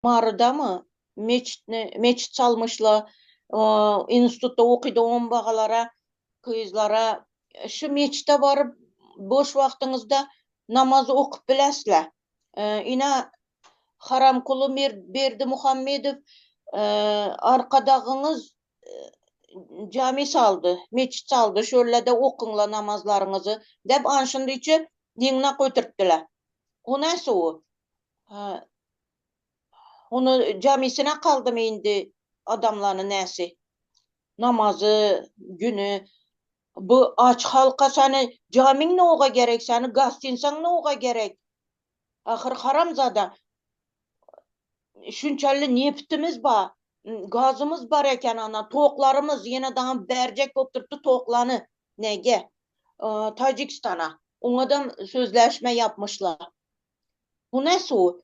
Marydamy meçitni meçit salmyşla, institutda okydy ombagalara, gyzlara şu meçite baryp boş wagtyňyzda namaz okyp biläsle. Ine Haramkuly Berdimuhamedow Arkadagyňyz jami saldy, meçit saldy, şöllede okyňla namazlaryňyzy dep anşyndyça ýygnak ötürtdiler. O näse o? Ony jamisine kaldymy indi adamlany näsi? Namazy, güni. Bu aç halka seni jamiň noga gerek, seni gastinsaň noga gerek? Ahyr haramzada. Şunçally nebtimiz bar, gazymyz bar eken ana, toklarymyz ýene daňam berjek bolup durupdy toklany. Nege? Tajikistana. Oňadam sözleşme ýapmyşlar. Bu näsi o?